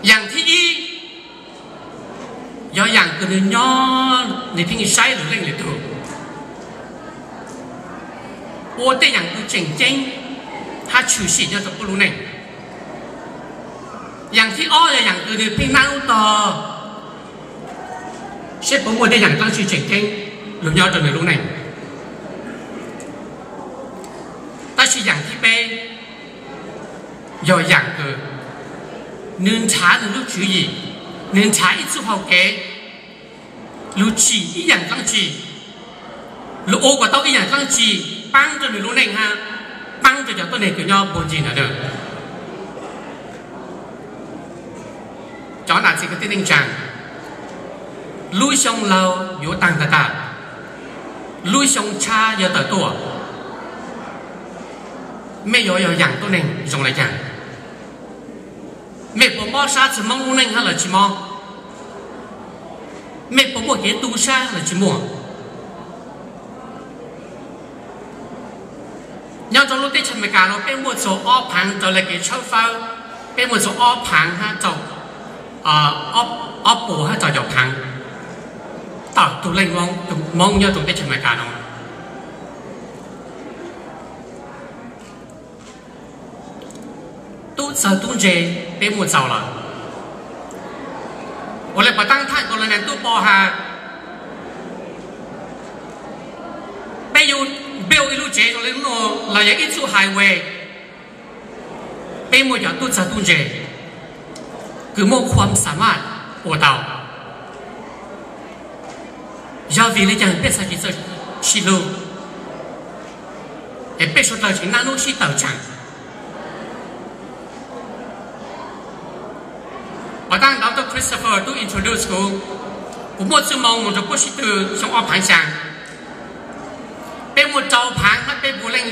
Yaam thib ib, yog yaam kws nwg nyob nwg pheej saib lwm leej lwm tug, ua tej yaam kws tseem ceeb hab tshwm sim nyob rua puab lub neej. Yaam thib ob yog yaam kws nwg pheej nab tog seb puas muaj tej yaam dlaab tsi tseem ceeb lug nyob rua nwg lub neej. Tab sis yaam thib peb yog yaam kws nwg nrhav nwg lub tswv yim, nwg nrhav ib txuj hau kev, lug tsim ib yaam dlaab tsi, lug ua kom tau ib yaam dlaab tsi paab rua nwg lub neej hab paab rua cov tuab neeg kws nyob puag ncig ntawd. Cov nam txiv kwv tij neej tsaa, lub xyoo laug yuav taag tag tag, lub xyoo tshab yuav tawm tuaj. Mej yuav yog yaam tuab neeg zoo le caag? Mej puas mob sab txug Moob lub neej hab los tsi mob? Mej puas muaj kev tu sab los tsi muaj? Nyob rua lub teb chaws Amelikas nuav peb muaj txug ob phaav raws le kev tshawb fawb, peb muaj txug ob phaav hab rua, ob puas hab rua caum phaav tawm tug leej Moob nyob rua teb chaws Amelikas nuav. Tub txawg tub ntse peb muaj txaus lawm. Ua le puas taab thaaj ko le neeg tub pov has, peb yuav build ib lub tsev zoo le nuav los yog ib txuj highway, peb muaj cov tub txawg tub ntse kws muaj khuam xaam maj ua tau. Yog vim le caag peb txhad tsi txawj sib hlub, es peb suav dlawg tseem naj nub sib tawm tsaam? Puas taab Doctor Christopher tub introduce kuv, kuv muaj txuj moo moog rua puab sib tw xyoo ob phaav xyaa. Peb muaj rau phaav hab peb puav leej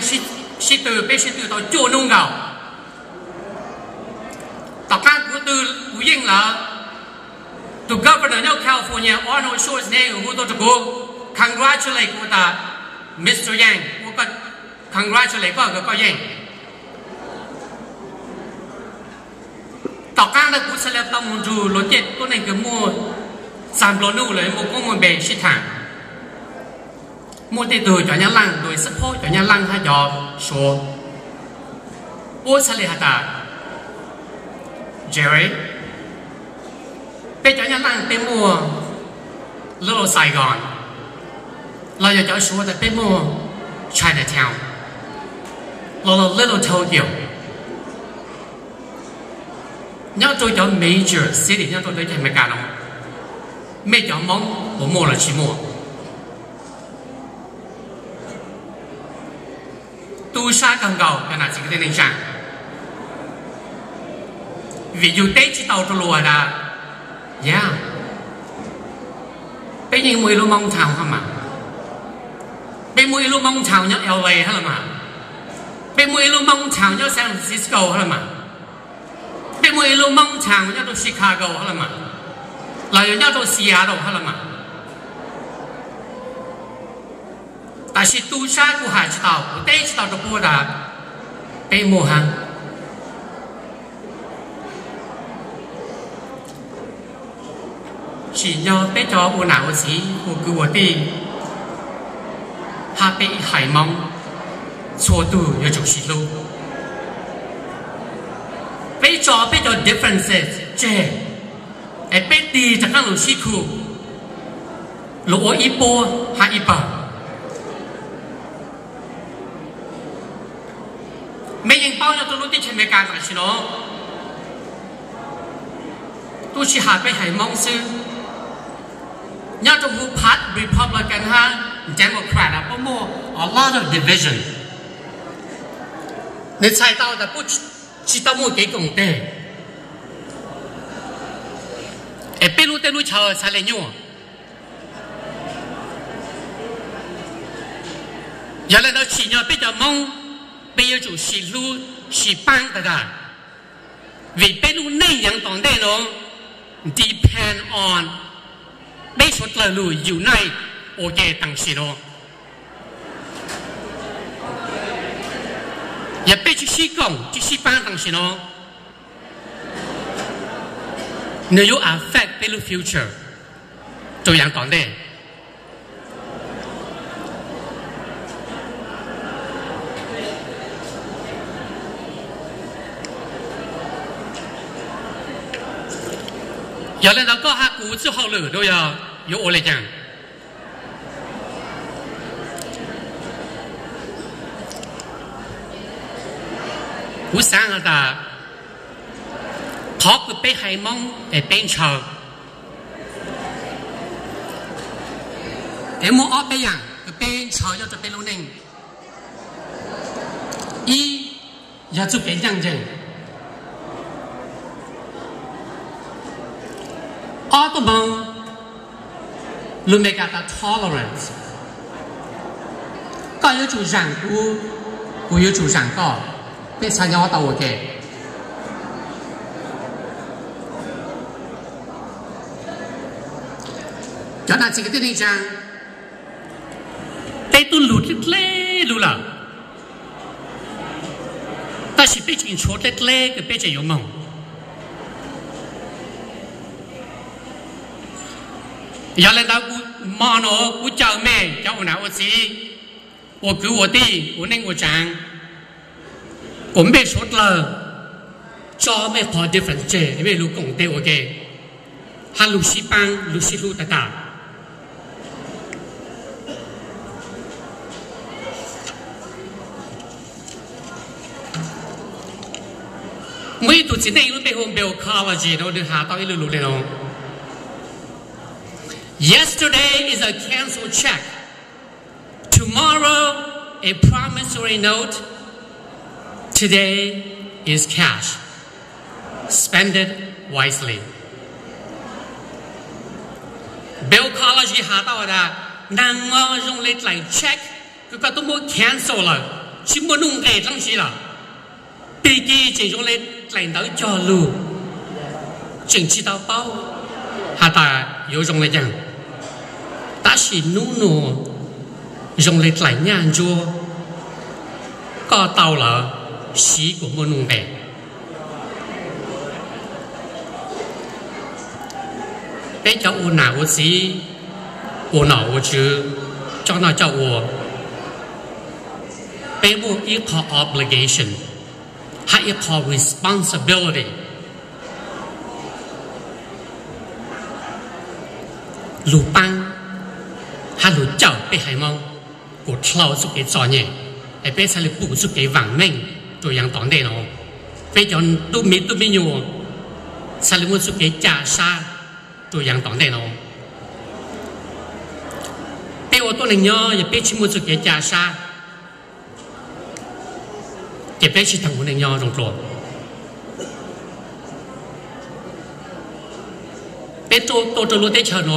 sib tw, peb sib tw tau cuaj nub nkaus. Tom qaab kuv tw, kuv yeej lawm, tug governor nyob California, Arnold Schwarzenegger, hu tuaj rua kuv, congratulate kuv tas, Mister Yang, ua koj, congratulate koj, koj yeej. Tom qaab ntawd kuv txhad le tau moog nrug luag tej tuab neeg kws muaj txag nplua nuj los muaj koob muaj npe sib thaam. Muaj tej tug cov Nyab Laaj, tug support cov Nyab Laaj hab cov Suav, puab txhad le has tas, Jerry, peb cov Nyab Laaj peb muaj Little Saigon, los yog cov Suav tas peb muaj Chinatown, los Little Tokyo. Nyob rua cov major city nyob rua teb chaws Amelikas nuav, mej cov Moob puas muaj los tsi muaj? Tu sab kawg nkaus cov nam txiv kwv tij neej tsaa, vim yug teb tsi tau rua luag tas, yeah, peb yeej muaj ib lub Moob town hab mas, peb muaj ib lub Moob town nyob L A hab los mas, peb muaj ib lub Moob town nyob San Francisco hab los mas, peb muaj ib lub Moob town nyob rua Chicago hab los mas, los yog nyob rua Seattle hab los mas. Tab sis tu sab kuv has tsi tau, kuv teb tsi tau rua puab tas peb muaj hab. Tsim nyog peb cov ua nam ua txiv ua kwv ua tij hab peb ib haiv Moob, txhua tug yuav tsum sib hlub. Peb tso peb cov differences tseg, es peb tig rov qaab lug sib khu, lug ua ib puab hab ib pawg. Mej yeej paub nyob rua lub teb chaws Amelikas tam sim nuav, tub tsi has peb haiv Moob xwb, nyob rua huv phab Republican hab Democrat puab muaj a lot of division. Nwg txhais tau tas puab tsi tau muaj kev koom teg, es peb lub teb lub chaw txhad le nyuaj. Yog le ntawd tsim nyog peb cov Moob, peb yuav tsum sib hlub sib paab tag tag, vim peb lub neej yaav tom ntej nuav depend on peb suav dlawg lug unite ua ke tam sim nuav. Yog peb tsi sib koom tsi sib paab tam sim nuav, Nws yuav affect peb lub future rau yav tom ntej. Yog li ntawd koj hab kuv txuj hauj lwm no yog yuav ua le caag? Kuv xaav has tas qhov kws peb hais Moob es peb ntshaw, es muaj ob peb yaam kws peb ntshaw nyob rau peb lub neej. Ib, yog txuj kev ncaaj nceeg. Ob tuab moog, lug Meskas tas tolerance. Koj yuav tsum zaam kuv, kuv yuav tsum zaam koj, peb txhad nyob tau ua ke. Cov nam txiv kwv tij neej tsaa, peb tub lug dleb dleb lug lawm, tab sis peb tseem tshuav dleb dleb kws peb tseem yuav moog. Yog le ntawd kuv mo no kuv caw mej cov ua nam ua txiv, ua kwv ua tij, ua neej ua tsaav, kuas mej suav dlawg tso mej qhov difference tseg, mej lug koom teg ua ke, hab lug sib paab lug sib hlub tag tag. Muaj ib tug txiv neej lub npe hu Bill Collegy no, nwg has tau ib lu lug le no: Yesterday is a cancelled check. Tomorrow a promissory note. Today is cash. Spend it wisely. Bill Collegy has tau has tas, naag no zoo le dlaim check kws koj tub muab cancel lawm, tsi muaj nuj nqes dlaab tsi lawm. Pig kig tseem zoo le dlaim ntawv cog lug, tseem tsi tau paub has tas yuav zoo le caag. Tab sis nub nua zoo le dlaim nyaj ntsuab, koj tau lawm, siv kuas muaj nuj nqes. Peb cov ua nam ua txiv, ua nom ua tswv, coj noj coj ua, peb muaj ib qho obligation hab ib qho responsibility lug paab hab lug cawm peb haiv Moob kuas dlhau txuj kev txom nyem, es peb txhaj le pum txuj kev vaam meej rua yaav tom ntej no. Peb cov tub me tub me nyuam txhaj le muaj txuj kev ca sab rua yaav tom ntej no. Peb ua tuab neeg nyob yog peb tsi muaj txuj kev ca sab, ces peb tsi taag ua neej nyob zoo dlua. Peb tuaj rua lub teb chaws no